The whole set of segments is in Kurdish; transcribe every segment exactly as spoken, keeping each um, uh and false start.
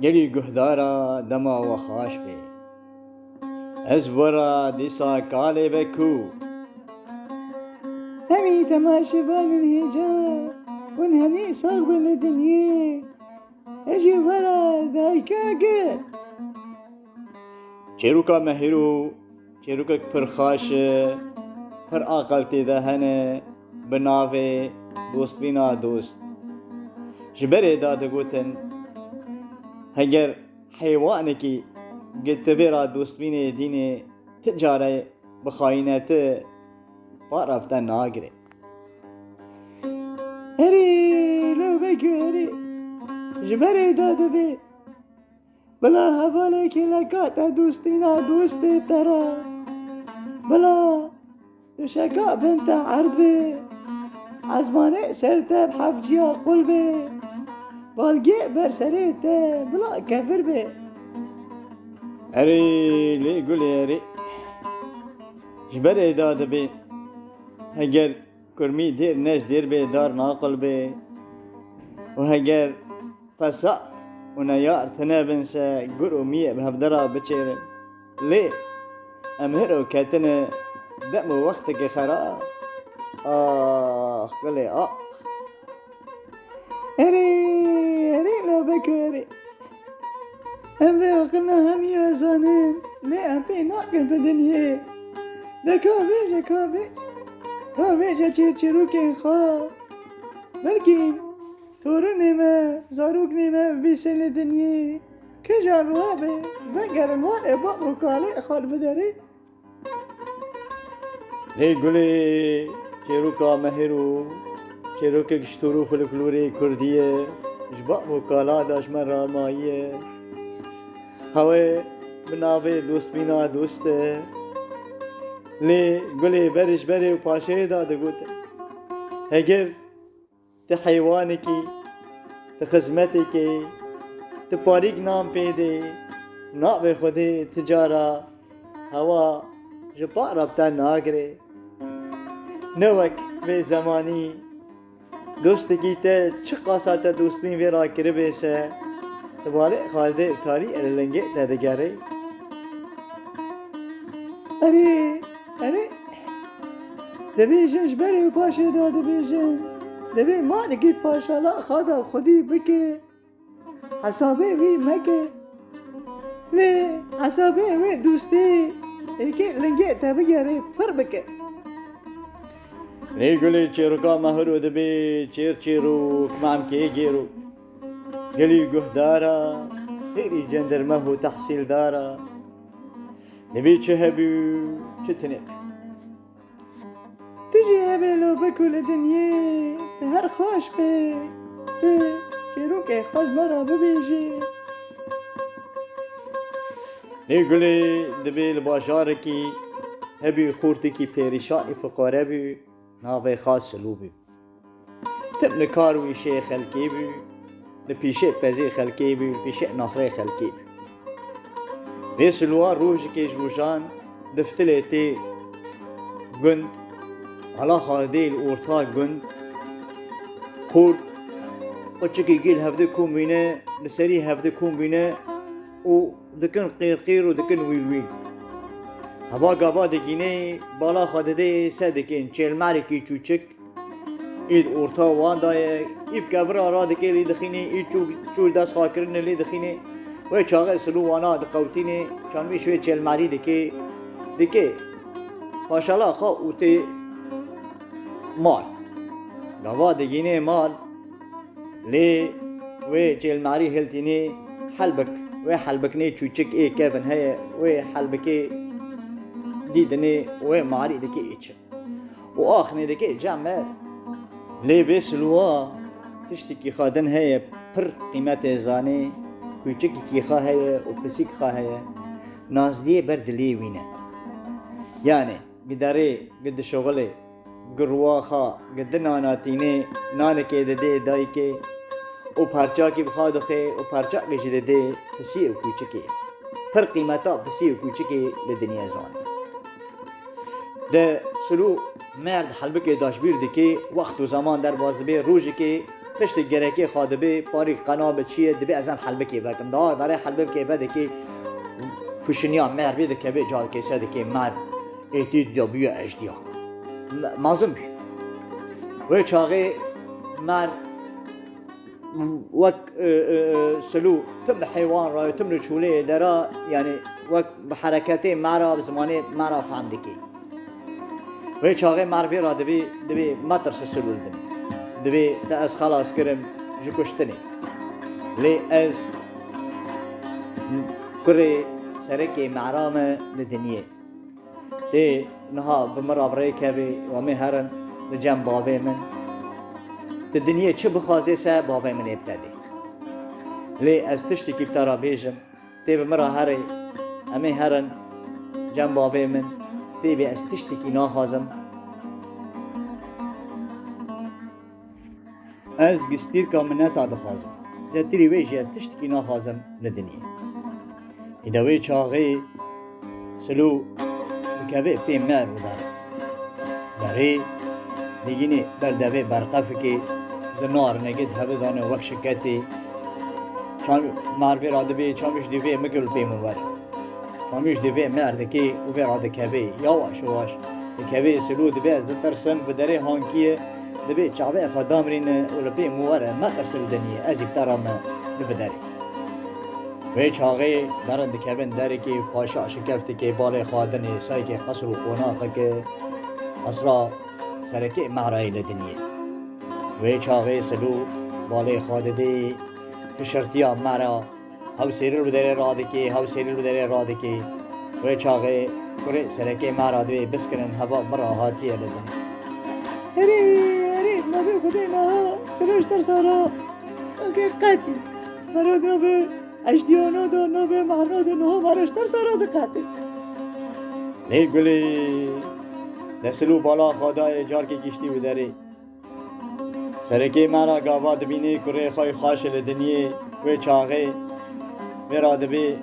Gelî guhdara dema we xweş bê. Ez wera dîsa kalê be ku. Hemî temaşevanên hêja, hûn hemî sax bin li dinyê. Ez jî wera dayika gel. Çêroka me hîro çêrokek pir xweş e, pir aqil tê de hene, bi navê Dostbîna Dost. Ji berê de digotin, heger heywanekî gi ti vê ra dostbînê dînê ti care bixayîne ti, para bi te nagire. Herî, lewbekî herî, ji berê de dibê. Bila hevalê kêleka te dostîna dostê te re. Bila duşeka bin te erd bê. Ezmanê ser te bi hevciya qul bê. Balgê ber serê te bila kevir bê. Erê lê gulê erê. Ji berê de dibê. Heger kurmî dêr ne ji dêr bê dar naqul bê. Û heger fesad û neyar tune bin se gur û miyê bi hevde ra biçêrin. Lê em hiro ketine dem û wexteke xerab. Ax gulê ax. Erê, erê, labeko erê. Em vê aqilina hemiya zanin, lê em pê nakin bi dinyê. De ka vêje, ka vêje, ka vêje çêrçêrokên xwe. Belkî torunê me, zaroknê me bibîse li dinyê. Kîjan ruha be, vegerin warê bab û kalê xwe li biderê. Lê gulê çêroka me hêro, çêrokek ji tor û folklorê kurdî ye, ji bab û kala de ji me re mayî ye. Hewe bi navê Dostbîna Dost e. Lê gulê ber ji berê û paşeyê de digote. Heger Ti heywanekî, ti xizmetekê, ti parîk nan pê dê, navê Xwedê ti cara hewa ji para bi te nagirê. Ne wek vê zemanî, dostekî te çiqasa te dostbîn vê ra kiribê se, ti balê Xwedê tarî li lingê te digerê. Erê, erê. Dibêjin ji berê û paşê de dibêjin. Divê malekî paşala xwe de xwedî bike. Hesabê wî meke. Lê hesabê wê dostê êkê lingê te bigerê pir bike. Lê gulê çêroka me hiro dibê çêr çêrok, me em kê gêro. Gelî guhdara, hêrî cendermeh û tehsîldara. Divê çi hebû, çi tune. Tu jî hebê lobek û li dinyê, tu her xweş be. Tu çêrokê xwe ji me re bibêjî. Lê gulê divê li bajarekî hebî xortekî pêrîşanî fiqare bû, navê xwe Silû bû. Tim li kar û îşê xelkê bû, li pîşê pezê xelkê bû, li pîşê naxrê xelkê bû. Vê Silûwa rojekê ji rojan diftilê tê gund, ala xwe dê li orta gund, xort, qûçikî gî li hevdê kom bîne, li serî hevdê kom bîne û dikin qîr qîr û dikin wîl wîl. Heva gava digînê, bala xwe didê sedikên çêlmerekî çûçik, î di orta wan de ye, î bi kevira radikê lê dixînê, î çû, çû dest xwe kirinê lê dixînê. Wê çaxê Silû wana diqewtînê, çanmîş wê çêlmerî dikê, dikê paşala xwe û tê mal. Gava digînê mal, lê wê çêlmarî hiltînê helbik, wê helbiknê çûçik ê kevin heye, wê helbikê dîdinê, wê marî dikê ê çi. Û axnê dikê cem me. Lê vê Silûwa tiştekî xwe din heye, pir qîmetê zanê, kûçikekî xwe heye û pisîk xwe heye. Nazdiyê ber dilê wî ne. Yanê, Giderê, gi dişuxulê, gi ruwaxa, gi di nana tînê, nanekê didê dayikê û parçakî bi xwe dixê û parçakê jî didê pisî û kûçikê. Pir qîmeta pisî û kûçikê li dinyê zanê. Di Silû merd helbikê daşbîr dikê, wext û zeman derbas dibê, rojekê Tiştê gerekê xwe dibê, parî qena bi çi ye, dibê ez em helbikê vekim. Daha darê helbikê vedikê, kuşiniya mervê dikeve, ca dikê ser dikê merv. Êtî diya bûye ejdiya. Me-, mezin bî. Wê çaxê merv wek, e, e, e, silû tim li heywan re, tim li çûleyê dera, yanî wek bi hereketê me re, bi zimanê me re fehm dikê. Wê çaxê merv vê re dibê, dibê metirse silû li din. Dibê te ez xelas kirim ji kuştinê. Lê ez kurê serekê mera me li dinyê. Tê niha bi min re bi rê kevê, wa mê herin li cem bavê min. Ti dinyê çi bixwazê se bavê min ê bi te dê. Lê ez tiştekî bi te re bêjim, tê bi min re herê, em ê herin cem bavê min, tê bê ez tiştekî naxwazim. Ez gistîrka mineta dixwazim. Zêtirî wê jî ez tiştekî naxwazim li dinyê. Îde wê çaxê silû dikeve pê merv û derê. Derê digînê ber devê berqefikê, zinar negê di hevi dane wek şiketê. Çam-, mervê ra dibê, çamîş dîvê migil pê min were. Çamîş dîvê merdikê û vê ra dikevê. Yawaş yawaş dikevê, silû dibê ez ditirsim, bi derê hankiyê dibê çavê xwe damrîne û li pê min were, metirse li dinyê, ez îftara me li bi derê. Wê çaxê derin dikevin derekê, paşa şikeftikê, balê xwe dinê, saykê qesr û qonaqeke, qesra serekê merayê li dinyê. Wê çaxê silû balê xwe didê, fişirtiya mera, hew sêrî li derê radikê, hew sêrî li derê radikê. Wê çaxê kurê serekê mera dibê biskinin heva mira hatiye li din. Herê, herê, navê Xwedê niha silû ji tersa ra. Okê, qetî. Mera navê Ejdiyana da, navê Mehna da, niha mera ji tersa ra diqetê. Lê gulê, de silû bala xwe dayê, carkê giştî û derê. Serekê mera gava dibînê kurê xwe xweş li dinyê, wê çaxê vê ra dibê,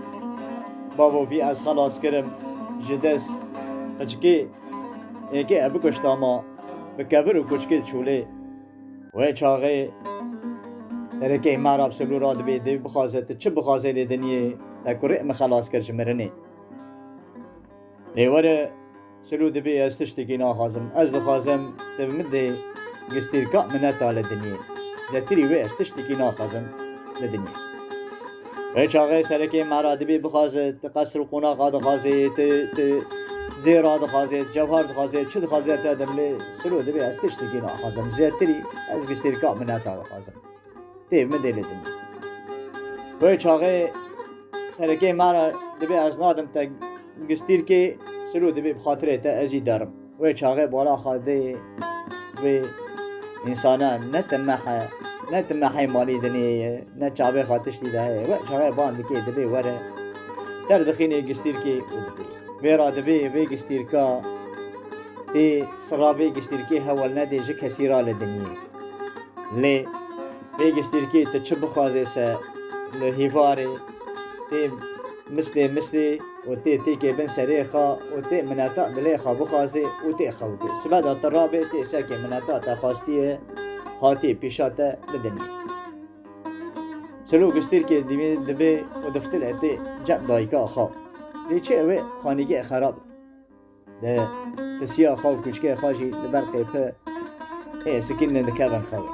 bavo vî ez xelas kirim ji dest qiçikê, êkê e bikuşta ma, bi kevir û kuçikê çûlê. Wê çaxê serekê mera bi silû ra dibê, dê bixwaze, tu çi bixwazê lê dinyê, te kurê min xelas kir ji mirinê. Lê were, silû dibê ez tiştekî naxwazim. Ez dixwazim tu bi min dê gistîrka mineta li dinyê. Zetirî wê ez tiştekî naxwazim li dinyê. Wê çaxê serekê mera dibê bixwaze, tu qesr û qonaxa dixwazê, tu, tu zêra dixwazê, tu cewher dixwazê, çi dixwazê te dim lê silû dibê ez tiştekî naxwazim. Zetirî ez gistîrka mineta dixwazim. Tê min dê li din. Wê çaxê serekê me re dibê ez nadim te gistîrkê, silû dibê bi xatirê te ez î derim. Wê çaxê bala xwe dê wê însana ne ti mehe, ne ti mehê malî dinê ye, ne çavê xwe tiştî de heye. Wê çaxê ban dikê dibê were. Derdixînê gistîrkê û dibê. Vê ra dibê vê gistîrka tê sira vê gistîrkê hewil nedê ji kesî ra li dinyê. Lê vê gistîrkê tu çi bixwazê se li hîvarê tê mislê mislê û tê têkê bin serê xwe û tê mineta dilê xwe bixwazê û tê xewtê. Sibe de tu rabê tê serkê mineta te xwestiye hatî pîşa te li dinyê. Silû gistîrkê dibê, dibê û diftile tê cem dayika xwe. Lê çi ew ê xanîgê xerab. Di pisiya xwe û kûçikê xwe jî li ber qêpi ê sikînin dikevin xewê.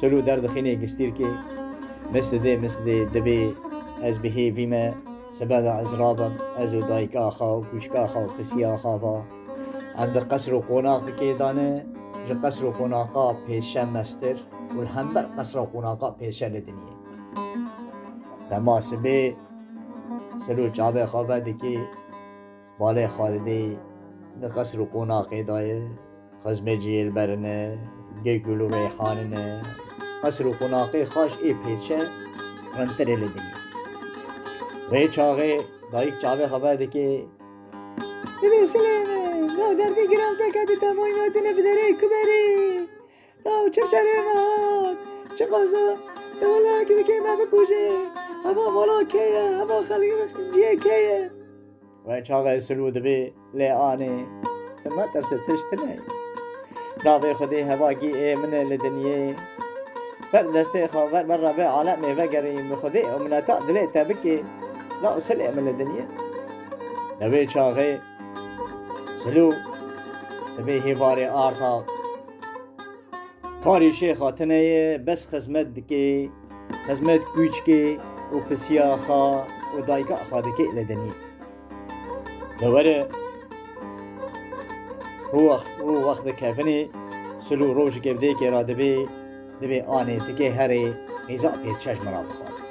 Silû derdixînê gistîrkê, mislidê mislidê dibê ez bi hêvî me, sibe de ez rabim, ez û dayika xwe û kûçika xwe û pisiya xwe va. Em di qesr û qonaxekê de ne, ji qesr û qonaxa pêşe mestir û li hember qesra û qonaxa pêşe li dinyê. Dema sibê Silû çavê xwe vedikê, balê xwe didê, di qesr û qonaxê de ye, xizmê cihê li ber in e, gul û reyhan in e, qesr û qonaxê xwe ji ê pêşe rintir e li dinê. Wê çaxê dayik çavê xwe vedikê, Dibê Silê min, ya derdê giran te ketî te mayî hatine bi derê ku derê. Ya çi serê me hat, çi qeza, te wela yekî dikê me bikuje. Heva mala kê ye, heva xelkê cihê kê ye? Wê çaxê Silû dibê lê anê, tu metirsî tişt tune. Navê Xwedê heva gî ê min e li dinyê. Ber destê xwe ver ber Rebê alemê vegerî, bi Xwedê û mineta dilê te bikê, la û silê min li dinyê. Di wê çaxê Silû sibê hêvarê arta karî şêxa tine ye, bes xizmet dikê, xizmet kûçkê û pisiya xwe û dayika xwe dikê li dinyê. Li were rû wext, rû wext dikevinê, Silû rojikê bi dêkê re dibê, dibê anê tikê herê, qîza pêdşe ji min re bixwaze.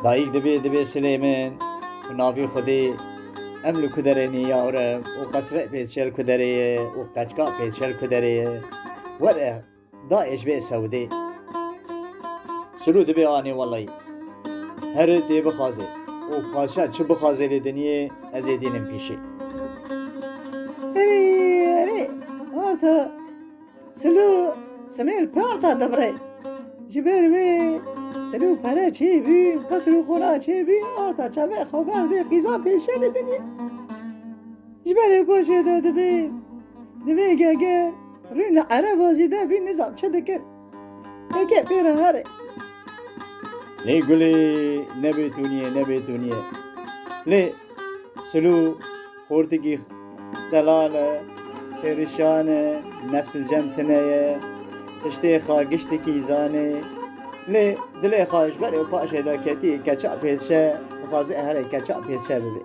Dayik dibê, dibê silê min, bi navî Xwedê, em li ku derê ne ya re û qesre pêdşe li ku derê ye û qeçka pêdşe li ku derê ye. Were, da ê ji vê sewdê. Silû dibê anê welay. Here tê bixwaze. Û padşa çi bixwaze li dinyê, ez ê dînim pîşê. Erê, erê, arta Silû simêl pê arta dibire. Ji ber wê Silû pere çêbû, qesr û qona çêbû, arta çavê xwe berdê qîza pêşe li dinyê. Ji berê paşê de dibê, dibê geger, rûne ereva zî de bî nizam çi dikin. Eke pê re here. Lê gulê nebêtûniyê, nebêtûniyê. Lê Silû xortikî delal e, perişan e, nefs li cem tine ye, tiştê xwe giştikî zanê. Lê dilê xwe ji berê û paşê de ketî keça pêdşe, dixwaze here keça pêdşe bibe.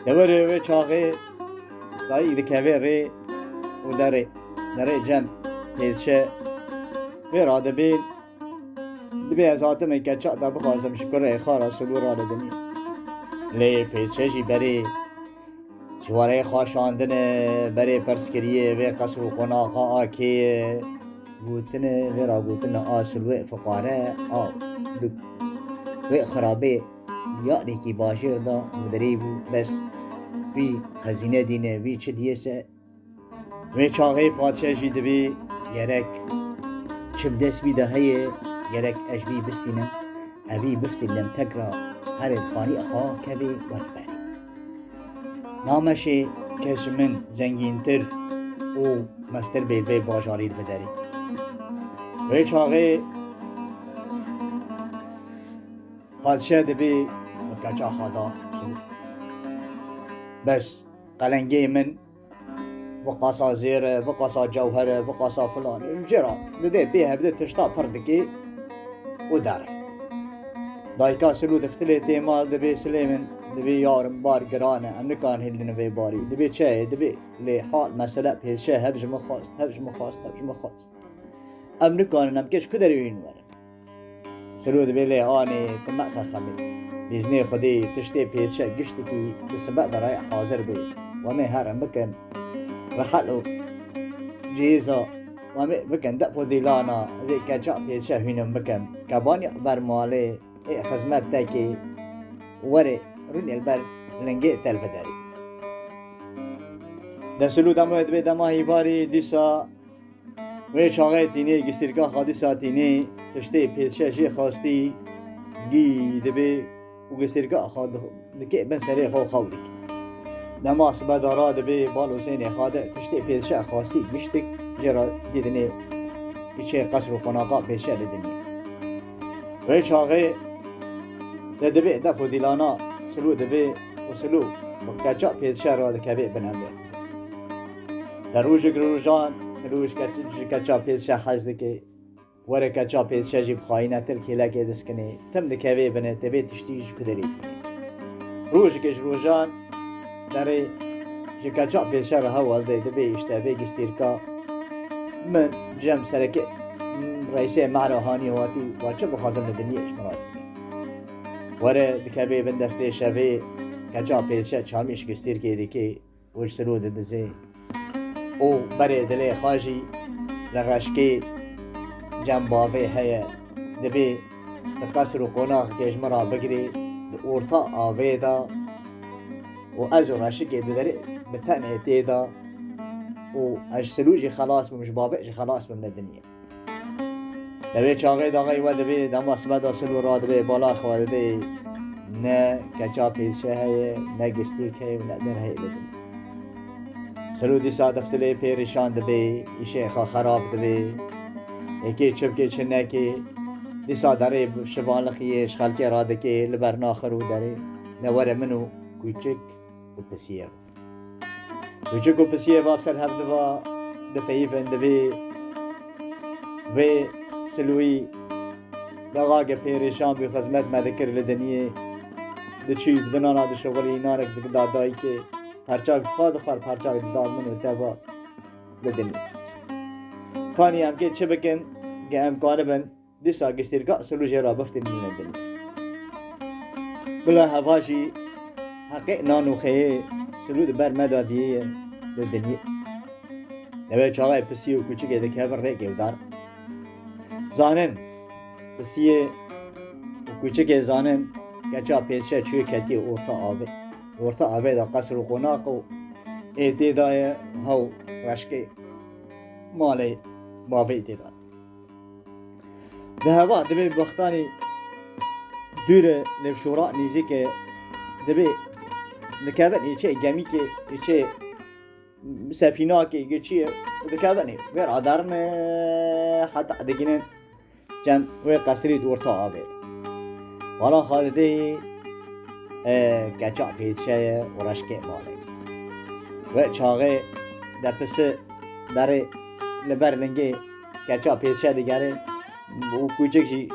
Deverê wê çaxê dayik dikeve rê û derê, derê cem pêdşe wê radibîn. Dibê ez hatime keça te bixwazim ji kurê xwe re Silû re li dinê. Lê pêdşe jî berê ji warê xwe şandine, berê pirs kiriye vê qesr û qonaxa a kê ye. Gotine, vê ra gotine a Silûê fiqare a li wê xirabê diyarêkî bajêr de bi derê bû, bes vî xezîne dîne, vî çi diyê se. Wê çaxê padşe jî dibê gerek çi bi dest wî de heye, gerek ez vî bistînim, evî biftilnim tek ra herê di xanî xwe kevê wek berê. Nameşê kes ji min zengîntir û mestir bê vê bajarî li vê derê. Wê çaxê padşe dibê bi keça xwe da Silû. Bes qelengê min, bi qasa zêr e, bi qasa cewher e, bi qasa filan e. Jê re didê bê hevdê tişta pir dikê û dere. Dayika Silû diftilê tê mal, dibê silê min, dibê yarim bar giran e, em nikarin hêlin vê barî. Dibê çi ye, dibê lê hal mesele pêşe hev ji min xwest, hev ji min xwest, hev ji min xwest. Em nikarin em keç ku derê wîn werin. Silo dibê lê anê tu meqe xemê. Bîznê Xwedê tiştê pêşe giştikî di sibe de re hazir bê. Wemê herin bikin. Rihel û cihêza wemê bikin def û dîlana ez ê keça pêşe hûnim bikim. Kebaniya ber malê ê xizmet tekê werê rûnê li ber lingê te li biderî. De Silo dema dibê dema hîvarî dîsa Wê çaxê tînê gistîrka xwe dîsa tînê tiştê pêşe jê xwestî gî dibê û gistîrka xwe di-, dikê bin serê xwe û xew dikê. Dema sibe de radibê bal û zênê xwe de tiştê pêşe xwestî giştik jê re dîdinê çê qesr û qonaxa pêşe li dinê. Wê çaxê de dibê def û dîlana Silû dibê û Silû bi keça pêşe radikevê bin emrê. Di rojek rojan Silû ji keç-, ji keça pêşe hez dike. Were keça pêşe jî bi xayînetir kêlekê diskinê. Tim dikevê binê, tevê tiştî ji ku derê tînê. Rojekê ji rojan derê ji keça pêşe re hewl dê, dibê îşte vê gistîrka min cem sereke reysê mehra hanî hatî, wa çi bixwazim li dinyê ji min re tînê. Were dikevê bin destê şevê, keça pêşe çarmîş gistîrkê dikê. Û ji Silo didizê û berê dilê xwe jî li reşkê cem bavê heye. Dibê tu qesr û qonaxekê ji min re bigirê di orta avê de û ez û reşikê di derê bi tenê tê de û ez ji Silo jî xelas bim, ji bavê jî xelas bim li dinyê. Di vê çaxê daxê we dibê, dema sibe de Silo radibê, bala xwe didê, ne keça pêşe heye, ne gistîrk heye û ne der heye li din. Silo dîsa diftilê pêrîşan dibê, îşê xwe xerab dibê. Êkê çi bike çi neke, dîsa derê şivanlixiyê ji xelkê radike, li ber naxir û derê, ne were min û kûçik û pisiyê. Kûçik û pisiyê va bi ser hev diva, dipeyivin, divê vê silûyî dexake pêrêşan bû, xizmet me dikir li dinyê, diçû bi dinana dişixulî, nanek dida dayikê, perçak xwe dixwar, perçak dida min û te va li dinyê. Kanî em kê çi bikin, ge em kanibin dîsa giştîrka silû jê re biftirînin dinyê. Bila heva jî heqê nan û xeyê silû di ber me de diyê ye li dinyê. Divê çaxê pisî û kûçikê dikevin rêkê û dar. Zanin, pisiyê û kûçikê zanin, keça pêşe çûyê ketiye orta avê. Orta avê de qesr û qonax û ê tê de ye hew reşkê malê bavê tê de. Di heva divê wextanî dûre lêvşora nîzîke divê dikevin ê çê gemîkê, ê çê sefînakê, geçiyê û dikevin ê. Vê raderne heta digînin cem wê qesrî di orta avê. Vala xwe didê, e, keça pêdişe ye û reşkê malê. Wê çaxê depisi derê li ber lingê keça pêdişe digere û kûçik jî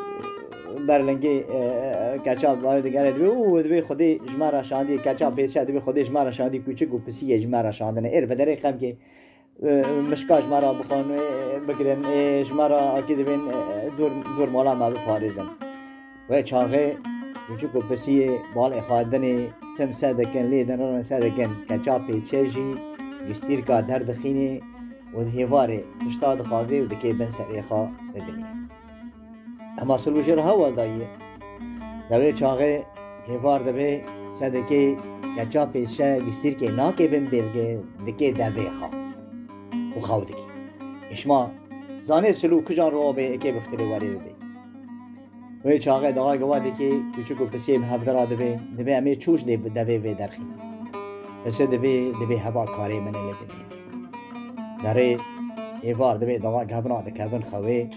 ber lingê, e, e, keça malê digere dibê û dibê Xwedê ji me re şandî, keça pêdişe dibê Xwedê ji me re şandî kûçik û pisiyê ji me re şandine. Êr vederê qemkê e, mişka ji me re bixwin, e, bigirin, e, ji me re akî dibên, e, dûr, dûr mala me biparêzin. Wê çaxê kûçik û pisiyê balê xwe dinê tim se dikin, lê din rin se dikin, keça pêdişe jî gistîrka derdixînê û di hêvarê tişta dixwazê û dikê bin serê xwe li dinê. Hema silû jê re hewl dayî. Di wê çaxê hêvar dibê sedekê keça pêşe giştîrkê nake bin bêlge dikê devê xwe û xew dikî. Ê şima zanê silû kijan ro bê êkê biftirê werê bibê. Wê çaxê dawa giwa dikê kûçik û pisê bi hevdira dibê, dibê em ê çûş dê devê vê derxîn. Pisi dibê, dibê heva karê min ê li dinê. Derê êvar dibê dawa gevna dikevin xewê.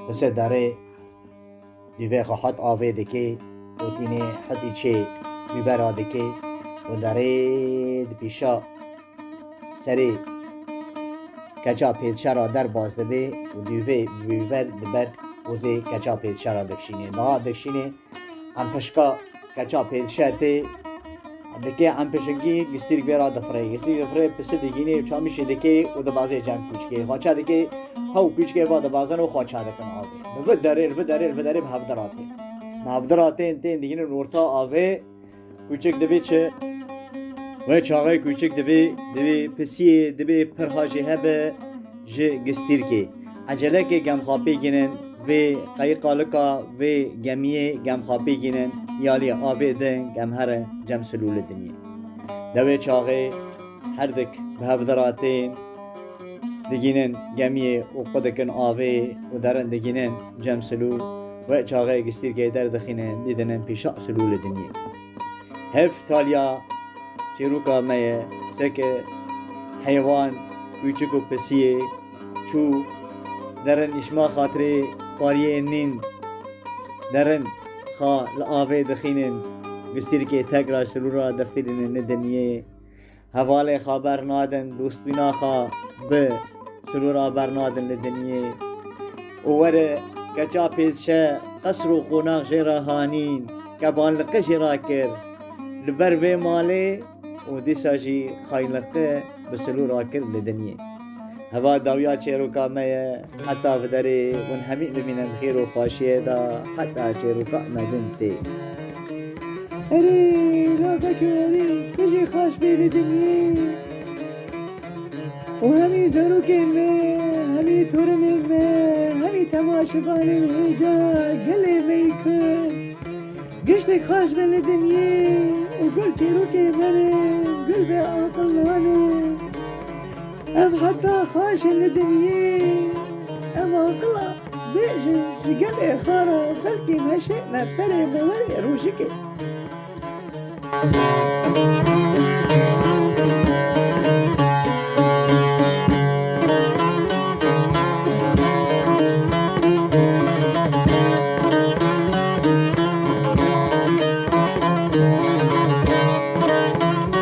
Pisi derê dîvê xwe hot avê dikê û tînê hotî çê bîbera dikê û derê di pîşa serê keça pêdişe ra derbas dibê û dîvê bîber di ber ozê keça pêdişe ra dikşînê. Niha dikşînê em pişka keça pêdişe tê dikê em pişikî gistîrk vê ra difirê. Gistîrk difirê pisi digînê û çamîşê dikê û dibazê cem kûçikê. Xwe çe dikê hew kûçikê va dibazin û xwe çe dikin avê. Li vi derê, li vi derê, li vi derê bi hevdira tê. Bi hevdira tên, tên digînin orta avê. Kûçik dibê çi? Wê çaxê kûçik dibê, dibê pisiyê, dibê pirha jê hebe ji gistîrkê. Ecelekê gemxapê gînin vê qeyqalika, vê gemiyê gemxapê gînin, yalî avê din gem here cem silû li dinyê. Dewê çaxê herdik bi hevdira tên digînin gemiyê û qu dikin avê û derin digînin cem silû. Wê çaxê gistîrkê derdixînin didinin pîşa silû li dinyê. Hev taliya çêroka me ye, seke heywan, kûçik û pisiyê çû derin îşma xatirê pariyê nîn derin xa li avê dixînin, gistîrkê tekrar silûra diftirînin li dinyê. Hevalê xa bernadin, dostbîna xa bi silûra bernadin li dinyê. Û were keça pêdişe qesr û qonax jê re hanîn, kebanliqe jê re kir li ber vê malê û dîsa jî xaynliqe bi silûra kir li dinyê. Heva dawiya çêroka me ye, heta viderê hûn hemî bimînin xêr û xweşiyê de, heta çêroka me din tê. Erê, lavekî erê, tu jî xweş bê li dinyê. Û hemî zarokên me, hemî torinên me, hemî temaşevanên hêja gelê me yî Kurd. Giştek xweş be li dinyê û gul çêrokê me ne, gul be aqil nane. Ev heta xweş e li dinyê, ev aqila bêjin ji gelê xwe re, belkî meşê me bi serê me werê rojikê.